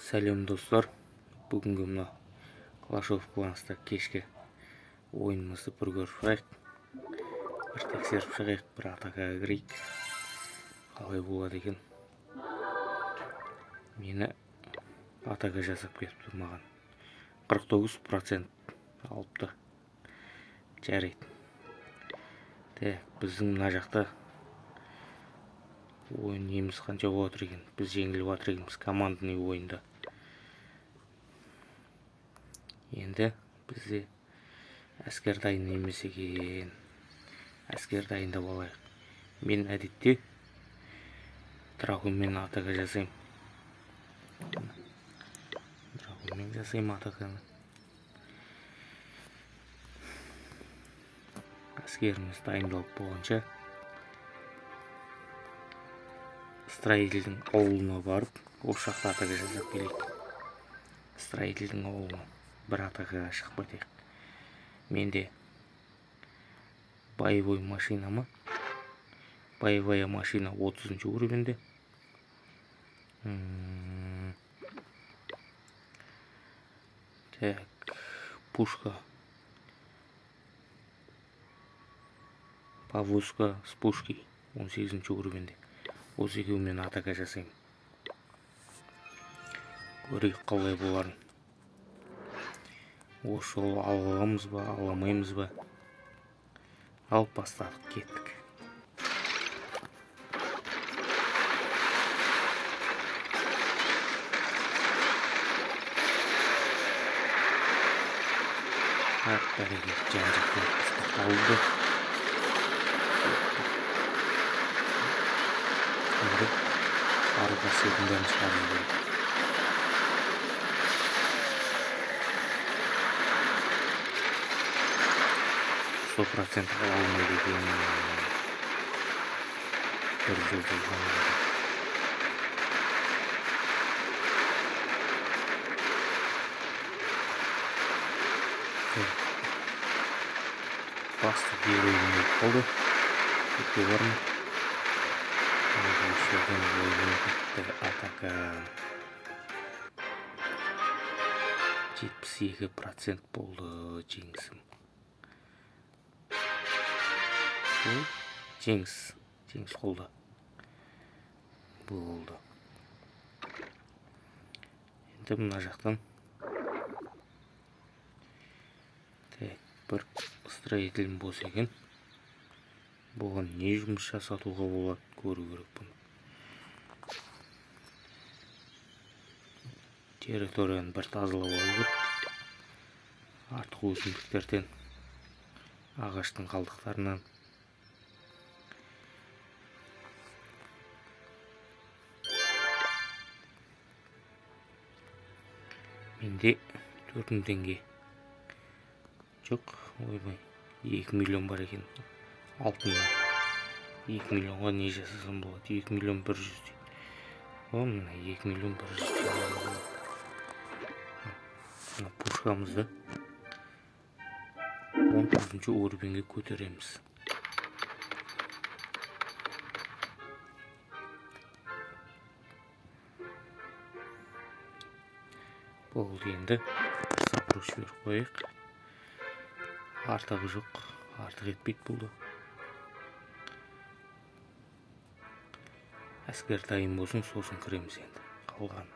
Сәлем достар. Бүгінгі мына Clash of Clans'та кешкі ойынымызды бір көріп шығайық. Бір тексеріп шығайық, бір атакаға кірейік. Қалай болады екен? Мені атака жасап кетіпті маған. 49% алыпты. Жарайды. Так, біздің мына жақта ойын неміз қанша болып жатыр екен? Біз жеңіліп жатыр екенбіз командный ойында. Енді бізде әскер дайын емес екен. Әскер дайындап алайық. Мен әдетте драконмен атака жасаймын. Драконмен жасаймын атаканы. Әскеріміз дайындалып болғанша строительдің ауылына барып, осы жақта атака жасап келейік. Строительдің ауылына бір атакаға шығып кетейік. Менде боевой машина ма? Боевая машина 30 уровеньде. Так, пушка. Повозка с пушкой 18 уровеньде. Осы екеуімен атака жасаймын. Көрейік қалай боларын. Осы жолы ала аламыз ба, ала алмаймыз ба? Алып бастадық, кеттік. Ақ бәрекелді, жан-жақтан қыстақ алды. Енді арғы секунданы шығару керек. 100% ала алмайды екен. Бір жұлдыз ғана. Басты геройым өліп қалды. Екеуі бар ма? Атака 72% болды жеңісім. Жеңіс, жеңіс қолда болды. Енді мына жақтан так, бір строителім бос екен. Бұған не жұмыс жасатуға болады, көру керек бұны. Территорияны бір тазалап алу керек. Артық өсімдіктерден, ағаштың қалдықтарынан. Менде 4000 теңге. Жоқ, ойбай, 2 миллион бар екен. Алтыннан. 2 миллионға не жасасам болады? 2 миллион 100 дейді. О, мына 2 миллион 100 болады. Мына пушкамызды 19 уровеньге көтереміз. Болды, енді запрос жіберіп қояйық. Артығы жоқ, артық етпейді бұл да. Әскер дайын болсын, сосын кіреміз енді. Қалған.